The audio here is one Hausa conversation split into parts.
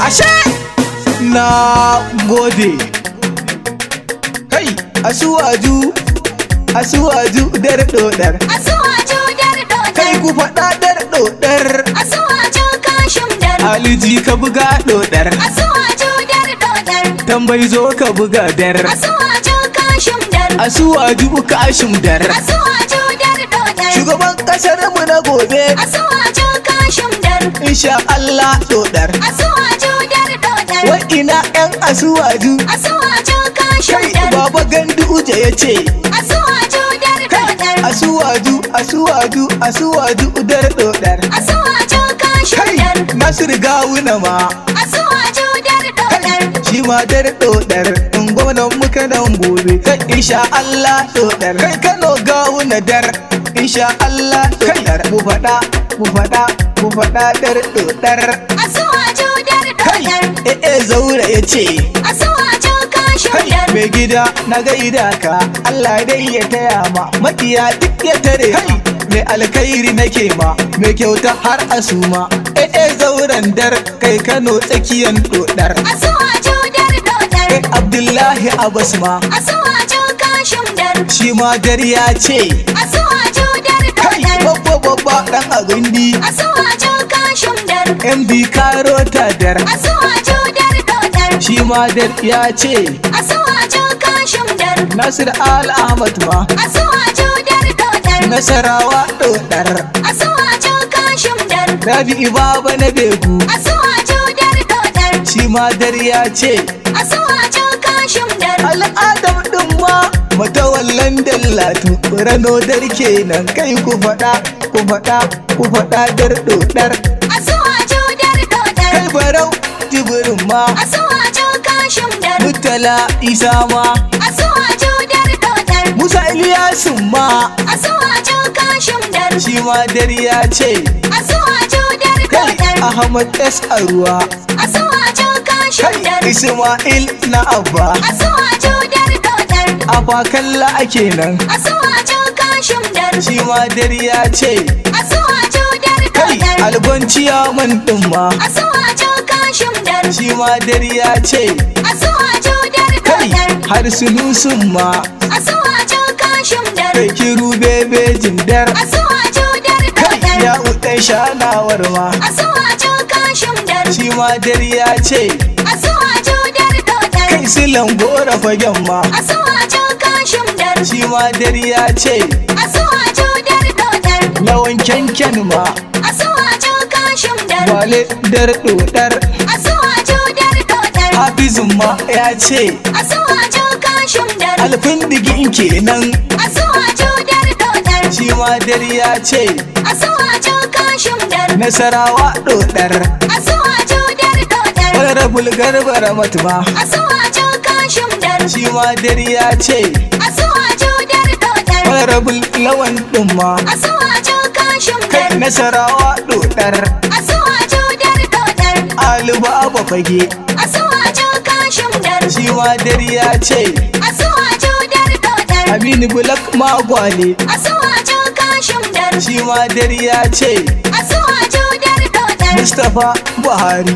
Ashe na gode. Kai, Asuwaju, Asuwaju dar dodar. Asuwaju dar dodar. Kai, ku faɗa, dar dodar. Asuwaju Kashim dar. Aliji, ka buga dodar. Asuwaju dar dodar. Tambayi, zo ka buga dar. Asuwaju Kashim dar. Asuwaju Kashim dar. Asuwaju dar dodar. Shugaban kasar mu na gobe. Asuwaju Kashim dar. Insha Allah dodar. Asuwaju dar dodar. Wa ina yan Asuwaju? Asuwaju Kashim Kai, dar. Baba Ganduje ya ce. Asuwaju dar Kai, dodar. Asuwaju, Asuwaju, Asuwaju dar dodar. Asuwaju Kashim Kai, dar. Nasir Gawuna ma. Asuwaju dar dodar. Shi ma dar dodar, in gwamnan muka nan gobe. Kai, insha Allah dodar. Kai, Kano, Gawuna dar. Insha Allah dodar. Mu faɗa, mu faɗa, mu faɗa, dar dodar. Asuwaju dar Kai, dodar. eh, Zaura ya ce. Asuwaju Kashim Kai, dar. mai gida, na gaida ka, Allah dai ya taya ma, makiya duk ya tare. Kai, mai alkhairi nake ma, mai kyauta har asuma. Eh, Zauren dar, kai, Kano tsakiyan dodar. Asuwaju dar dodar. Kai, Abdullahi Abbas ma. Asuwaju Kashim dar. Shi ma dar ya ce. Asuwaju dar Kai, dodar. babba babba dan agundi. Asuwaju Kashim dar. MD Karota dar. Asuwaju dar dodar. Shi ma dar ya ce. Asuwaju Kashim dar. Nasir Al Ahmad ma. Asuwaju dar dodar. Nasarawa dodar. Asuwaju Kashim dar. Rabi'u Baba na Begu. Asuwaju dar dodar. Shi ma dar ya ce. Asuwaju Kashim dar. Al'adam ɗin ma, Matawallan Dallatu, Rano dar kenan. Kai, ku faɗa, ku faɗa, ku faɗa, dar dodar. Asuwaju dar dodar. Kai, Barau Jibrin ma. Asuwaju Kashim dar. Murtala Isa ma. Asuwaju dar dodar. Musa Iliyasu ma. Asuwaju Kashim dar. Shi ma dar ya ce. Asuwaju dar Kai, dodar. Ahmad S Aruwa. Asuwaju Kashim Kai, dar. Ismail na Abba. Asuwaju dar dodar. Abakalla ake nan. Asuwaju Kashim dar. Shi ma dar ya ce. Asuwaju dar Kai, dodar. Algon ciyaman ɗin ma. Asuwaju Kashim dar. Shi ma dar ya ce. Asuwaju dar Kai, dodar. har Sunusun ma. Asuwaju Kashim dar. Kai, Kiru Bebejin dar. Asuwaju dar Kai, dodar. ya uɗan shanawar ma. Asuwaju Kashim dar. Shi ma dar ya ce. Asuwaju dar dodar. Kai, Silan Gora fagen ma. Asuwaju Kashim dar. Shi ma dar ya ce. Asuwaju dar dodar. Lawan Kyankyan ma. Asuwaju Kashim dar. Wale dar dodar. Asuwaju dar dodar. Hafizun ma ya ce. Asuwaju Kashim dar. Alfin digin kenan. Asuwaju dar dodar. Shi ma dar ya ce. Asuwaju Kashim dar. Nasarawa dodar. Asuwaju dar dodar. Honorable Garba Ramat ma. Asuwaju Kashim dar. Shi ma dar ya ce. Asuwaju dar dodar. Honorable Lawan ɗin ma. Asuwaju Kashim Kai, dar. Nasarawa dodar. Asuwaju dar dodar. Alibu Fage. Asuwaju Kashim dar. Shi ma dar ya ce. Asuwaju dar dodar. Aminu Bulak Magwale. Asuwaju Kashim dar. Shi ma dar ya ce. Asuwaju dar dodar. Mustapha Buhari.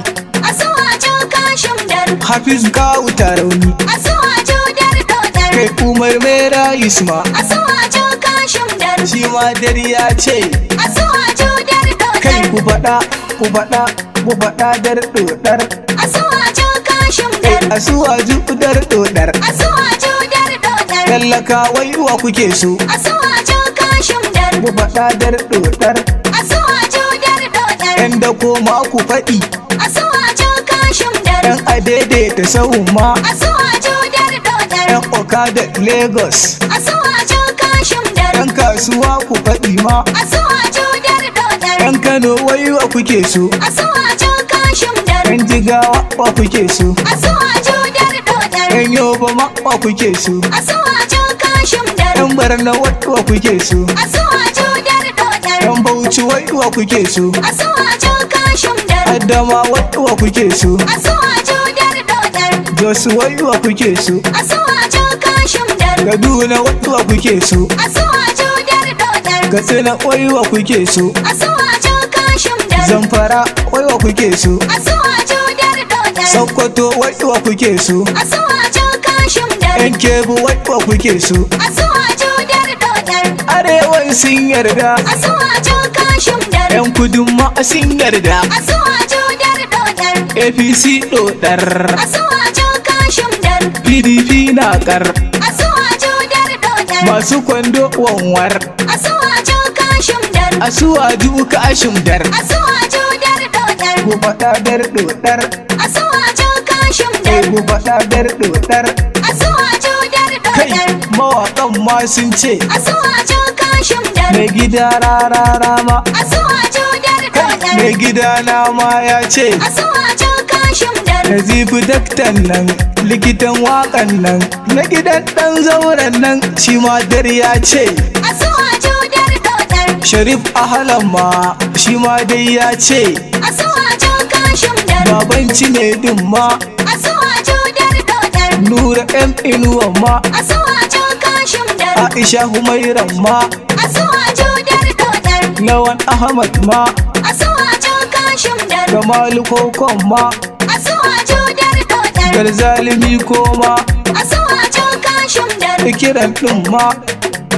Asuwaju Kashim dar. Hafiz Kawu Tarauni. Asuwaju dar dodar. Kai, Umar Mera Isma. Asuwaju Kashim dar. Shi ma dar ya ce. Asuwaju dar Kai, dodar. ku faɗa, ku faɗa, ku faɗa, dar dodar. Asuwaju Kashim Kai, dar. Asuwaju dar dodar. Asuwaju dar dodar. Tallaka, waiwa kuke so? Asuwaju Kashim dar. Ku faɗa, dar dodar. Asuwaju dar dodar. Yan da koma ku faɗi. Asuwaju Kashim dar. Yan adaidaita sahun ma. Asuwaju dar dodar. Yan okada Lagos. Asuwaju Kashim dar. Yan kasuwa, ku faɗi ma. Asuwaju dar dodar. Yan Kano, waiwa kuke so? Asuwaju Kashim dar. Yan Jigawa, wa kuke so? Asuwaju dar dodar. Yan Yobe ma, wa kuke so? Asuwaju Kashim dar. Yan Barna, wa kuke so? Asuwaju dar dodar. Yan Bauchi, wa kuke so? Asuwaju Kashim dar. Adama, wa kuke so? Asuwaju dar dodar. Jos, wa kuke so? Asuwaju Kashim dar. Kaduna, wa kuke so? Asuwaju dar dodar. Katsina, wa kuke so? Asuwaju Kashim dar. Zamfara, wa kuke so? Asuwaju dar dodar. dodar. Sokoto waiwa kuke so? Asuwaju Kashim Dar. Yan Kebbi waiwa kuke so? Asuwaju dar dodar. Arewan sun yarda. Asuwaju Kashim Dar. Yan kudun ma sun yarda. Asuwaju dar dodar. APC dodar. Asuwaju Kashim Dar. PDP na kar. Asuwaju dar dodar. Masu kwando wanwar. Asuwaju Kashim Dar. Asuwaju Kashim Dar. Asuwaju dar dodar. Ku faɗa dar dodar. Asuwaju Kashim Dar. Ku faɗa dar dodar. Asuwaju dar Kai dodar. mawaƙan ma sun ce Asuwaju Kashim Dar. mai gida rarara ma. Asuwaju dar Kai dodar. mai gida na ma ya ce Asuwaju Kashim Dar. Nazifi daktan nan, likitan waƙan nan, na gidan ɗan zauren nan, shi ma dar ya ce. Asuwaju dar dodar. Sharif Ahalan ma, shi ma dai ya ce. Asuwaju Kashim Dar. Babanci ne din ma, Asuwaju dar dodar. Nura M Inuwa ma, Asuwaju Kashim Dar. Aisha Humairan ma, Asuwaju dar dodar. Lawan Ahmad ma, Asuwaju Kashim Dar. Kamalu Kokon ma, Asuwaju dar dodar. Garzalimi koma, Asuwaju Kashim Dar. Ikiran ɗin ma,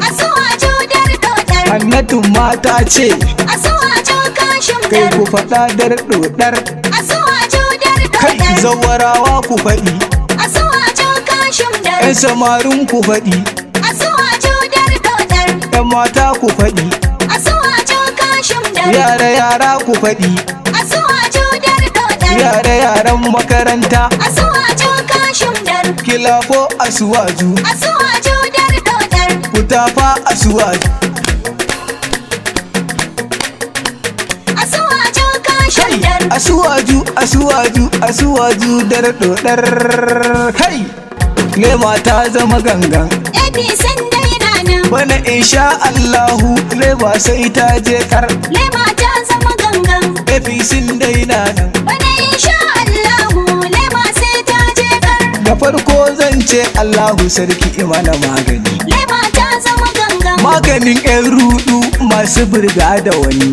Asuwaju dar dodar. Hannatu ma ta ce, Asuwaju Kashim kai Dar. ku faɗa dar dodar, Asuwaju dar kai dodar. zawarawa ku faɗi. Asuwaju Kashim Dar. 'Yan samarin ku faɗi, Asuwaju dar dodar. 'yan mata ku faɗi, Asuwaju Kashim Dar. yara yara ku faɗi, Asuwaju dar dodar. yara yaran makaranta, Asuwaju Kashim Dar. kilafo asuwaju, Asuwaju dar dodar. kutafa asuwaju. Asuwaju Kashim Kai Dar. asuwaju asuwaju asuwaju dar dodar kai. Lema ta zama gangan, APC dai na nan. bana insha Allahu lema sai ta je kar. Lema ta zama gangan. APC dai na nan. Bana insha Allahu lema sai ta je kar. Da farko zan ce Allahu sarki imana magani. Lema ta zama gangan. Maganin 'yan rudu masu burga da wani.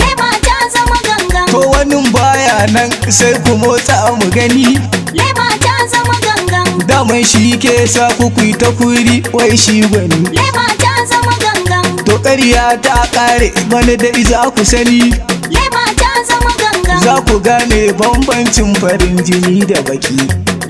Lema ta zama gangan. To wani baya nan sai ku motsa mu gani. Lema ta zama gangan. Daman shi ke sa ku kuyi ta kuri wai shi gwani. Lema ta zama gangan. To ƙarya ta ƙare bana da iza ku sani. Lema ta zama gangan. Za ku gane bambancin farin jini da baki.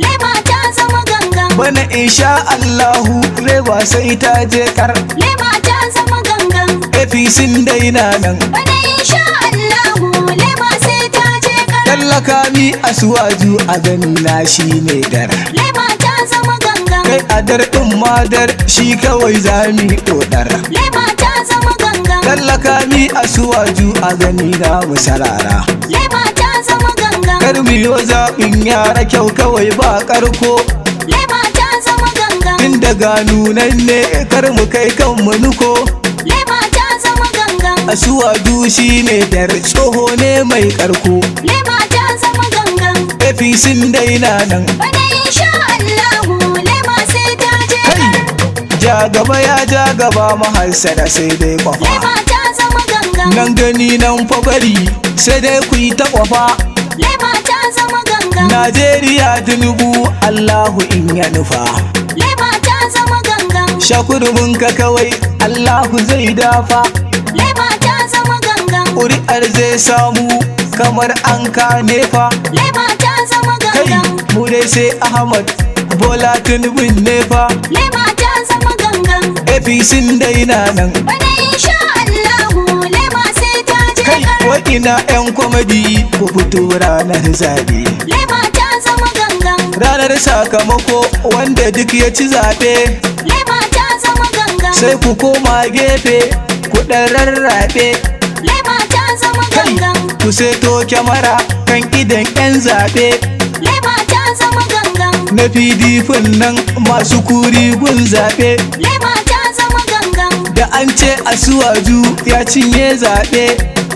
Lema ta zama gangan. Bana insha Allahu reba sai ta je kar. Lema ta zama gangan. APC dai na nan. Bana insha Allahu lema sai ta je kar. Tallaka mi asuwaju a gani na shi ne dar. Lema ta zama gangan. Kai a dar ɗin madar shi kawai zami ɗoɗar. Lema ta zama gangan. Tallaka mi asuwaju a gani na mu sarara. Lema ta zama gangan. Kar mu yo zaɓin yara kyau kawai ba ƙarko. Lema ta zama gangan. Tun daga nunan ne kar mu kai kan mu nuko. Lema ta zama gangan. Asuwaju shi ne dar tsoho ne mai ƙarko. Lema ta zama gangan. APC dai na nan. Bana insha Allahu lema sai ta je Kai kar. ja gaba ya ja gaba mahassada sai dai kwafa. Lema ta zama gangan. Nan gani nan fa bari sai dai ku yi ta kwafa. Lema ta zama gangan. Najeriya Tinubu Allahu in ya nufa. Lema ta zama gangan. Shakurumin ka kawai Allahu zai dafa. Lema ta zama gangan. Ƙuri'ar zai samu kamar an ka nefa. Lema ta zama Kai gangan. mu dai sai Ahmad Bola Tinubu nefa. Lema ta zama gangan. APC dai na nan. Bana insha Allahu lema sai ta je Kai kar. wa'ina 'yan kwamadi ku fito ranar zabe. Lema ta zama gangan. Ranar sakamako wanda duk ya ci zaɓe. Lema ta zama gangan. Sai ku koma gefe ku ɗan rarrabe. Lema ta zama Kai gangan. ku seto kyamara kan idan 'yan zaɓe. Lema ta zama gangan. Na PDP nan masu kuri gun zaɓe. Lema ta zama gangan. Da an ce Asuwaju ya cinye zaɓe.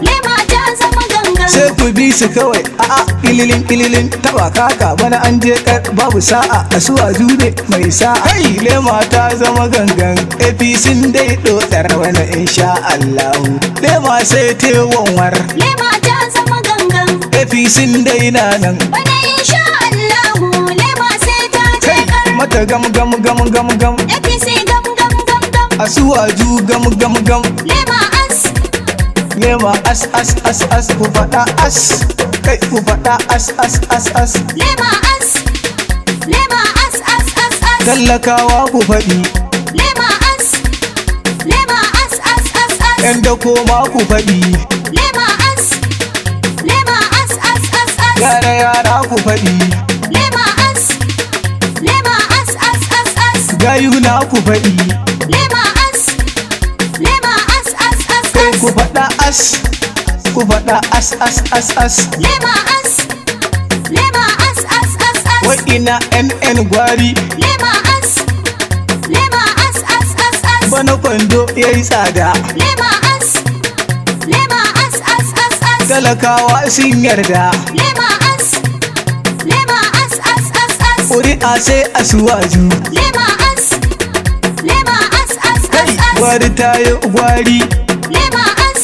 Lema ta zama gangan. Sai ku bi su kawai a'a ililin ililin taba kaka bana an je kar babu sa'a Asuwaju ne mai sa'a. Kai lema ta zama gangan APC dai dodar wani insha Allahu. Lema sai te wanwar Lema ta zama gangan. APC dai na nan. Bana insha mata gam gam gam gam gam. APC gam gam gam gam. Asuwaju gam gam gam. Lema as. Lema as as as as, ku faɗa as. Kai, ku faɗa as as as as. Lema as. Lema as as as as. Tallakawa ku faɗi. Lema as. Lema as as as as. 'Yan dako ma ku faɗi. Lema as. Lema as as as as. Yara yara ku faɗi. Lema as. Lema as as as as. Gayuna ku faɗi. Lema as. Lema as as as Kai, as. ku faɗa as, ku faɗa as as as as. Lema as. Lema as as as as. Wa'ina nn gwari. Lema as. Lema as as as as. Bana kwando ya yi tsada. Lema as. Lema as as as as. Talakawa sun yarda. Lema as. Lema as as as as. Ƙuri'a sai Asuwaju. Lema as. Lema as as Kai, as as. gwari ta yi gwari. Lema as.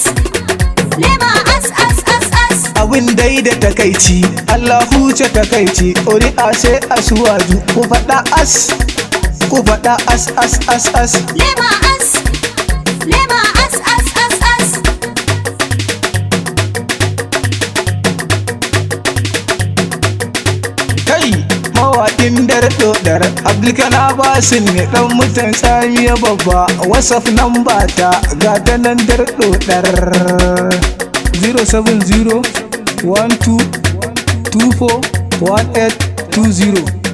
Lema as as as as. Abin dai da takaici, Allah huce takaici. Ƙuri'a sai Asuwaju, ku faɗa as, ku faɗa as as as as. Lema as. Lema as as as as. Kai, mawaƙin dar dodar, Abdulkana Basin ne, ɗan mutan Tsamiya Babba. WhatsApp namba ta ga ta nan, dar dodar, 070 12 24 1820.